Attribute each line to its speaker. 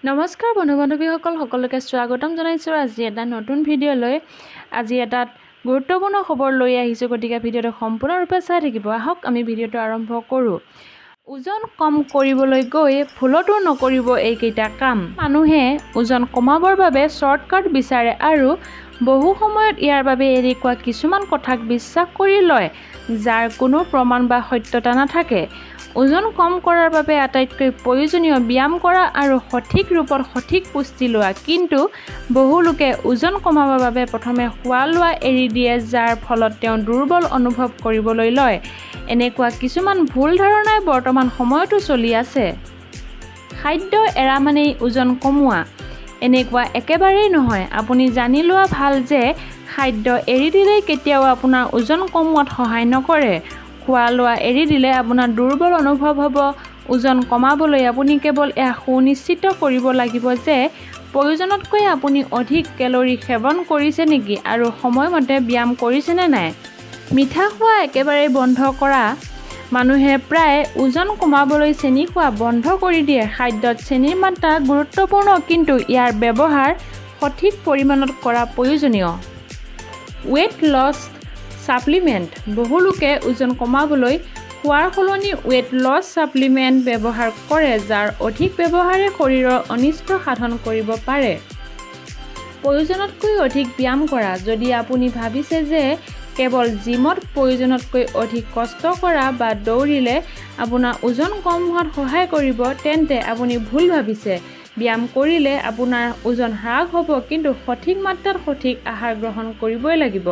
Speaker 1: নমস্কাৰ বন্ধু বান্ধৱীসকল, সকলোকে স্বাগতম জনাইছোঁ আজি এটা নতুন ভিডিঅ' লৈ। আজি এটা গুৰুত্বপূৰ্ণ খবৰ লৈ আহিছোঁ, গতিকে ভিডিঅ'টো সম্পূৰ্ণৰূপে চাই থাকিব। আহক আমি ভিডিঅ'টো আৰম্ভ কৰোঁ। ওজন কম কৰিবলৈ গৈ ভুলতো নকৰিব এইকেইটা কাম। মানুহে ওজন কমাবৰ বাবে শ্বৰ্টকাট বিচাৰে আৰু বহু সময়ত ইয়াৰ বাবে এনেকুৱা কিছুমান কথাক বিশ্বাস কৰি লয়, যাৰ কোনো প্ৰমাণ বা সত্যতা নাথাকে। ওজন কম কৰাৰ বাবে আটাইতকৈ প্ৰয়োজনীয় ব্যায়াম কৰা আৰু সঠিক ৰূপত সঠিক পুষ্টি লোৱা। কিন্তু বহু লোকে ওজন কমাবৰ বাবে প্ৰথমে খোৱা লোৱা এৰি দিয়ে, যাৰ ফলত তেওঁ দুৰ্বল অনুভৱ কৰিবলৈ লয়। এনেকুৱা কিছুমান ভুল ধাৰণাই বৰ্তমান সময়তো চলি আছে। খাদ্য এৰা মানেই ওজন কমোৱা, এনেকুৱা একেবাৰেই নহয়। আপুনি জানি লোৱা ভাল যে খাদ্য এৰি দিলেই কেতিয়াও আপোনাৰ ওজন কমোৱাত সহায় নকৰে। খোৱা লোৱা এৰি দিলে আপোনাৰ দুৰ্বল অনুভৱ হ'ব। ওজন কমাবলৈ আপুনি কেৱল এয়া সুনিশ্চিত কৰিব লাগিব যে প্ৰয়োজনতকৈ আপুনি অধিক কেলৰি সেৱন কৰিছে নেকি আৰু সময়মতে ব্যায়াম কৰিছেনে নাই। মিঠা খোৱা একেবাৰেই বন্ধ কৰা। মানুহে প্ৰায় ওজন কমাবলৈ চেনি খোৱা বন্ধ কৰি দিয়ে। খাদ্যত চেনিৰ মাত্ৰা গুৰুত্বপূৰ্ণ, কিন্তু ইয়াৰ ব্যৱহাৰ সঠিক পৰিমাণত কৰা প্ৰয়োজনীয়। ৱেইট লছ ছাপ্লিমেণ্ট: বহু লোকে ওজন কমাবলৈ খোৱাৰ সলনি ৱেইট লছ ছাপ্লিমেণ্ট ব্যৱহাৰ কৰে, যাৰ অধিক ব্যৱহাৰে শৰীৰৰ অনিষ্ট সাধন কৰিব পাৰে। প্ৰয়োজনতকৈ অধিক ব্যায়াম কৰা: যদি আপুনি ভাবিছে যে কেৱল জিমত প্ৰয়োজনতকৈ অধিক কষ্ট কৰা বা দৌৰিলে আপোনাৰ ওজন কম হোৱাত সহায় কৰিব, তেন্তে আপুনি ভুল ভাবিছে। ব্যায়াম কৰিলে আপোনাৰ ওজন হ্ৰাস হ'ব, কিন্তু সঠিক মাত্ৰাত সঠিক আহাৰ গ্ৰহণ কৰিবই লাগিব।